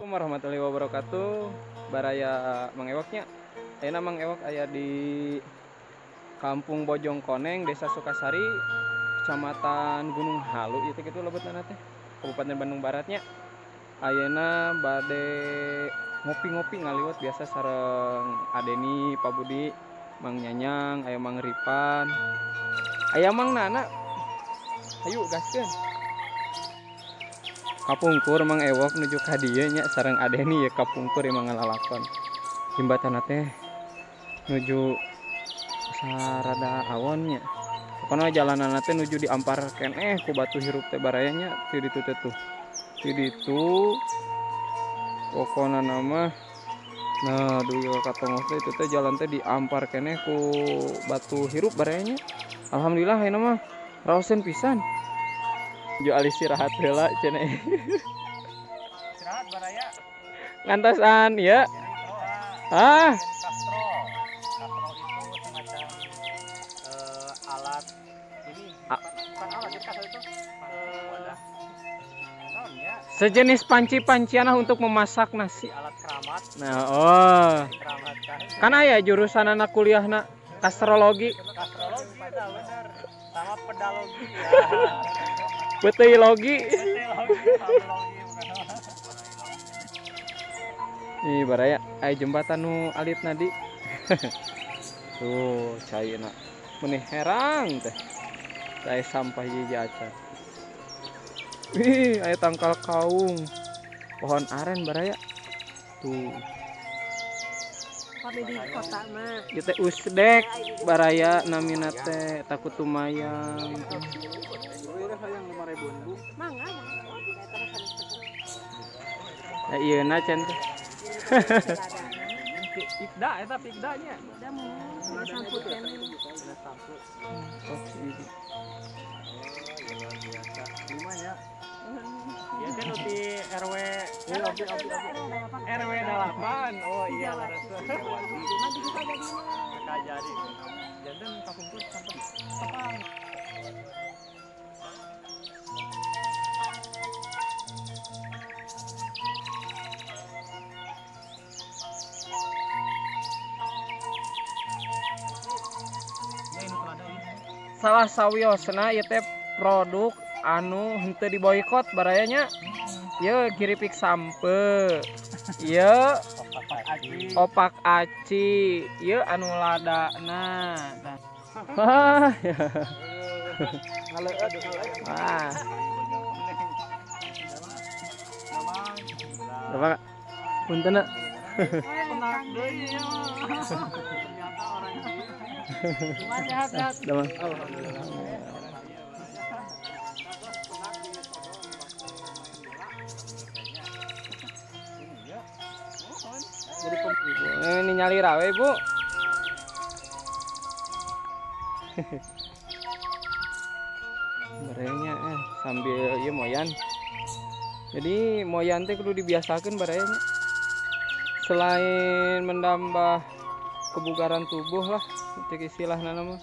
Assalamualaikum warahmatullahi wabarakatuh. Baraya Mang Ewoknya. Ayeuna Mang Ewok aya di Kampung Bojong Koneng, Desa Sukasari, Kecamatan Gunung Halu, ieu teh kitu lebetna teh, Kabupaten Bandung Baratnya. Ayeuna bade ngopi-ngopi ngaliwet biasa sareng Adeni, Pak Budi, Mang Nyanyang, aya Mang Ripan, aya Mang Nana. Hayu gaskeun. Kapungkur Mang Ewok nuju ka dieu nya sareng Adeni ya kapungkur emang ngalalakon. Jembatanna teh nuju sarada awon nya. Pokona jalananna teh nuju diampar keneh ku batu hirup teh baraya nya ti ditu teh tuh. Ti ditu pokona nama nah dugi ka tonggoh teh itu teh jalan teh diampar keneh ku batu hirup baraya nya. Alhamdulillah ayeuna mah raoseun pisan. Ju alis istirahat heula cenah. Istirahat baraya. Ngantosan ya. Ah. Kastrol. Kastrol itu semacam alat ini bukan alat jadi kastrol itu wadah. Ya. Sejenis panci-pancian untuk memasak nasi. Alat keramat. Nah, oh. Keramat kan. Kan aya jurusan anak kuliahna kastrologi. Kastrologi eta bener. Sama pedalogi ya. Peteilogi. Ih, baraya aya jembatan nu alit nadi. Tuh, caina. Meuni herang teh. Cai sampah hiji acan. Wih, aya tangkal kaung. Pohon aren baraya. Tuh. Kami di kota mah. Ieu teh usdek baraya namina teh takut tumayang. Mangga. Ya ieu na can teh. Pikda eta pikda nya. Pikda mah samput keneh. Oh, ini. Luar biasa. Lima ya. Ya kan di RW RW 8. Oh iya leres. Jadi. Janten kapungkur sampai tepang. Salah sawiosna ieu teh produk anu henteu diboikot barayanya. Ieu kiripik sampe. Ieu opak aci, ieu anu ladana. Wah. Wah. Bapak, punten. Sehat-sehat. Ini nyali rawe, Bu. Barayanya sambil ieu moyan. Jadi moyan teh kudu dibiasakeun barayanya. Selain menambah kebugaran tubuh lah, cek istilahna mah,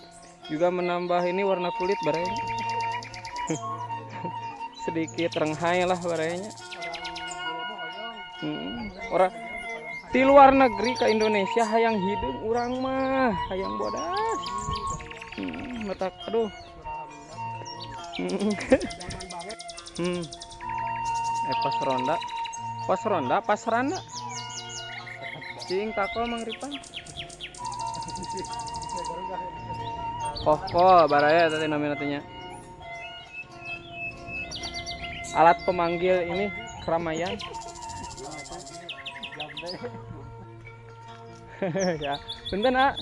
juga menambah ini warna kulit barayanya. Sedikit renghai lah barayanya. Orang di luar negeri ke Indonesia hayang hideung urang mah, hayang bodas. Metak aduh. Pas ronda. Pas ronda, pas randa. Cing takol Mang Ripan. Kohkol baraya tadi namanya tanya. Alat pemanggil ini keramaian. Ya, punten ah.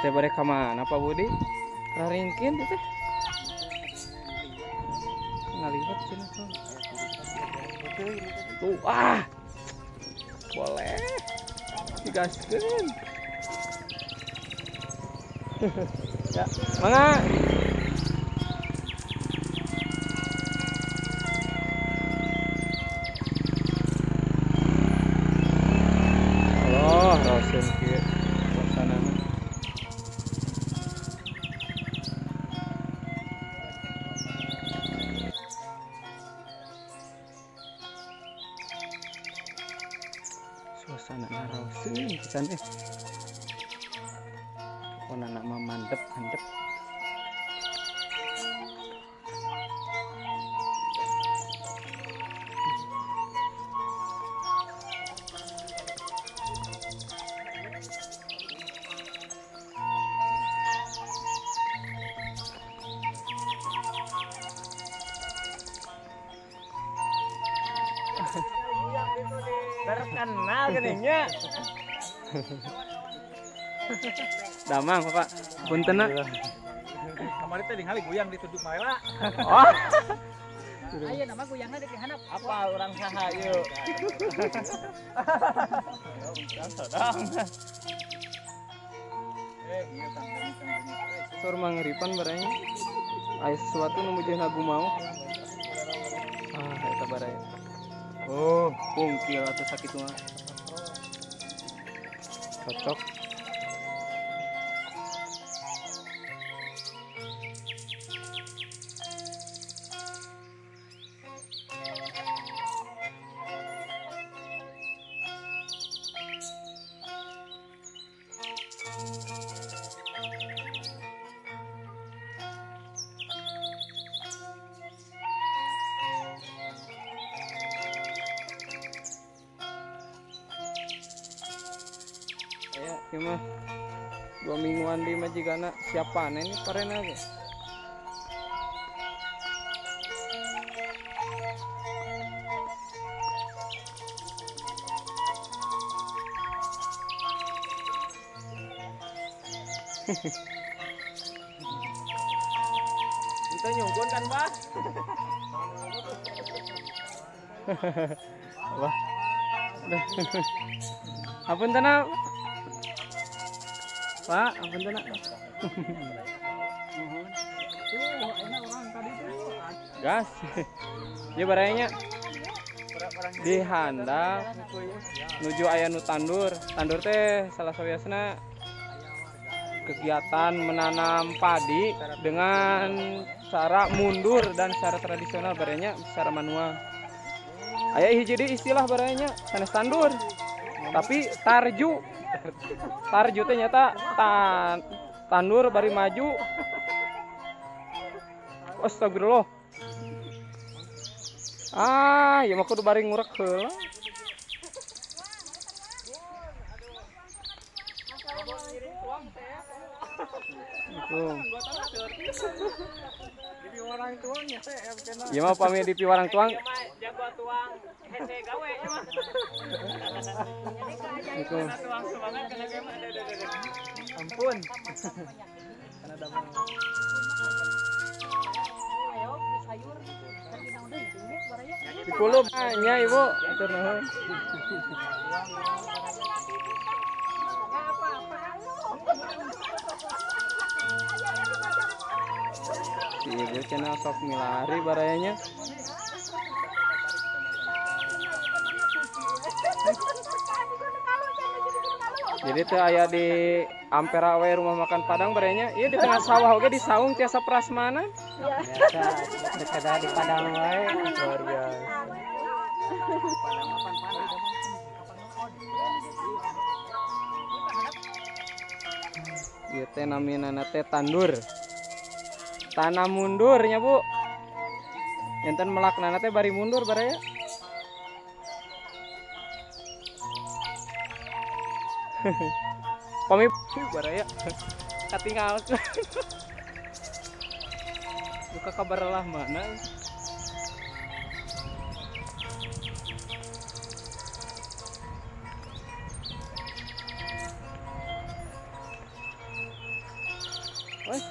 Teh bade ka mana Pak Budi? Raringkin teh. Ngaliwat cenah tuh. Tuh ah. Boleh. Digaskeun. Ya, mangga. Allah, raoseun kieu suasanana. Seueun pisan eh. Pokona mah mantep mantep. Terkenal geningnya. Damang Bapak, punten na. Kamari teh ningali goyang dituduh maela. Oh. Ayo nama goyangna di handap. Apa urang saha ieu? Urang sodang. Ieu tang. Sur mangripan baraya. Aya sesuatu nu mujeuhna gumaok. Ah, eta baraya. Oh, pungkil atau sakit mah. Cocok. Ya, ieu mah 2 mingguan di mah jigana siap panen nih parena ge. Itu nyungkun kan, Bah? Wah. Apunten, Pak, apunten. Gas. Ieu barayanya di handap nuju aya nu tandur. Tandur teh salah sawiasna kegiatan menanam padi dengan cara mundur dan secara tradisional barayanya secara manual. Aya hiji deui istilah barayanya sanes tandur. Tapi tarju. Tarju teh nyata tandur bari maju. Astagfirullah. Ah, ieu mah kudu bari ngurek heula. Ieu mah pami di piwarang tuang. Jago tuang hese gawe ieu mah. Tuang semangat kana ge mah. Ampun. Kana damang. Dikulub nya Ibu, atur nuhun. Si ibu cenah sok milari barayanya. Jadi teu aya di Ampera we rumah makan Padang barayanya. Ieu di tengah sawah oge di saung tiasa prasmanan. Biasa sekedar di Padang wae. Luar biasa. Ieu teh namina teh tandur. Tanam mundur nya Bu. Enten melaknana teh bari mundur baraya. Pami baraya katinggal. Buka kabar lah mana. Woi.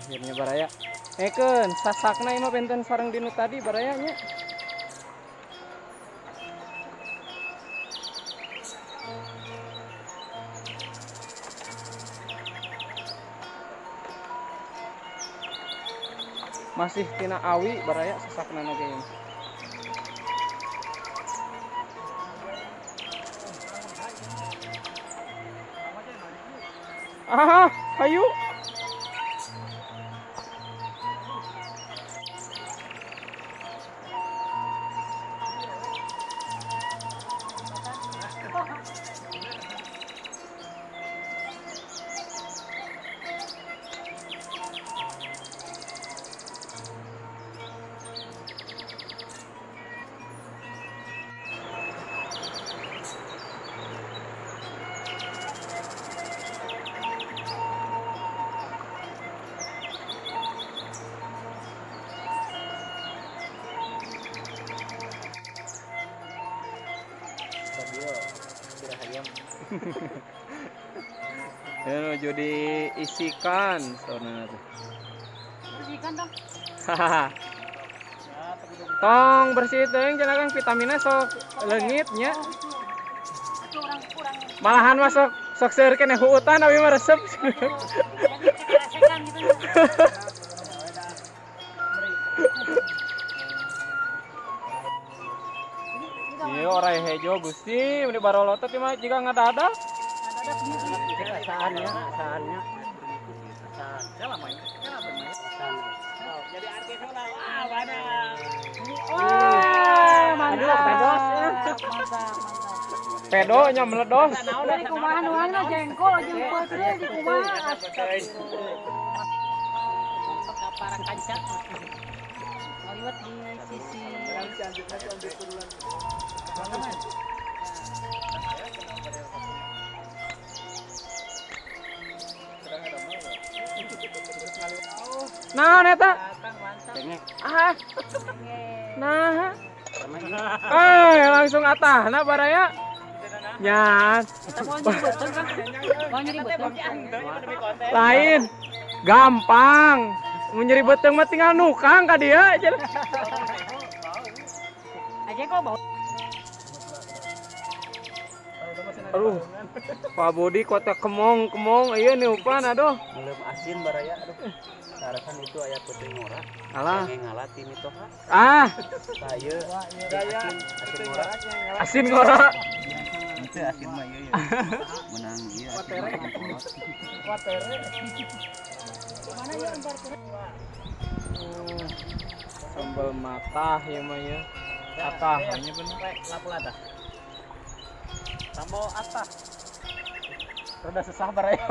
Akhirnya baraya. Ekeun sasakna ieu mah benten sareng dinu tadi baraya nya. Masih tina awi baraya sesakna ge. Ah, hayu. Ya nuju diisikan saurna teh. Bersihkan dong. Hahaha. Tong bersih teuing cenah Kang, vitaminna sok leungit nya. Malahan mah sok sok seueur keneh huutan abi mah resep. Ieu orai hejo Gusti, meni barolotot ieu mah jiga ngadadak. Asaannya, asaannya. Jadi artis lah, wah mana? Wah, mantap. Pedos. Mantap, mantap. Pedo nya meledos. Dari kumaha nu anu jengkol jeung peuteuy di kumaha. Astagfirullah. Para kanca. Ngaliwat di sisi Nah, eta. Ah. Nah. Langsung atahna baraya. Nya. Lain. Gampang. Mun nyeri beuteung mah tinggal nukang ka dieu. Aduh. Pak Budi kota kemong-kemong ieu niupan aduh. Belum asin baraya aduh. Sarasan itu aya peuting ngora. Alah. Ngalah ti mitoha. Ah. Saye asin asin ngora. Asin ngora. Itu asin mah ieu ya. Menang ieu asin mah. Sambal matah ya mah ya. Atah hanya bener. Lapu-lata. Sambal atah. Rada susah baraya.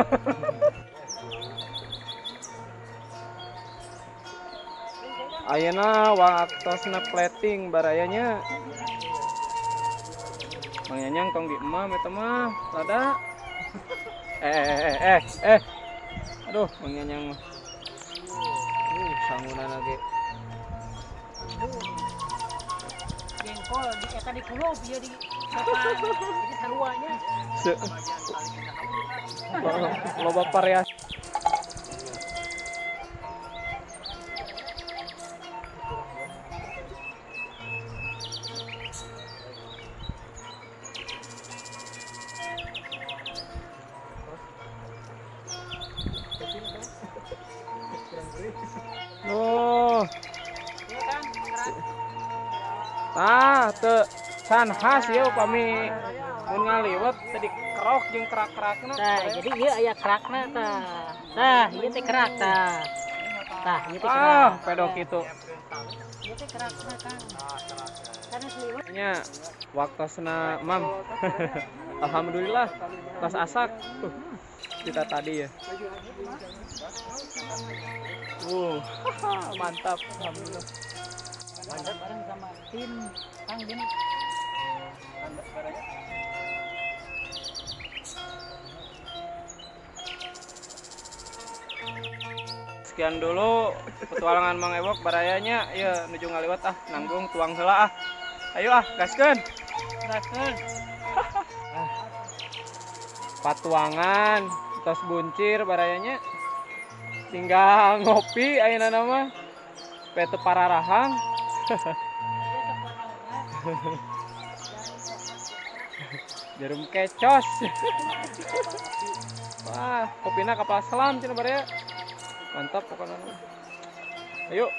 Ayeuna waktosna plating barayanya. Mang Nyanyang tong di emam eta mah, rada. Eh. Aduh, Mang Nyanyang mah. Sangunan ge. Jengkol di eta di kulup ieu di sopan di saruanya. Loba variasi. Oh. Ah, teu can khas ieu upami mun ngaliwet tadi kerok jeung kerak-kerakna. Tah, jadi ieu aya kerakna tah. Tah, ieu teh kerak tah. Tah, ieu teh kerak. Ah, pedo kitu. Ieu teh kerakna, Kang. Sanes liwet. Nya waktosna Mam. Alhamdulillah tos asak. Kita tadi ya. Mantap, alhamdulillah. Bareng sama tim Kang Din. Sekian dulu petualangan Mang Ewok barayanya ya nuju ngaliwat ah nanggung tuang heula ah. Ayo ah, gaskeun. Gaskeun. Ah. Patuangan tos buncir barayanya. Tinggal ngopi ayeuna mah. Pe teu pararahang. Jarum kecos. Wah, kopina kapal selam cenah baraya. Mantap pokoknya. Ayo.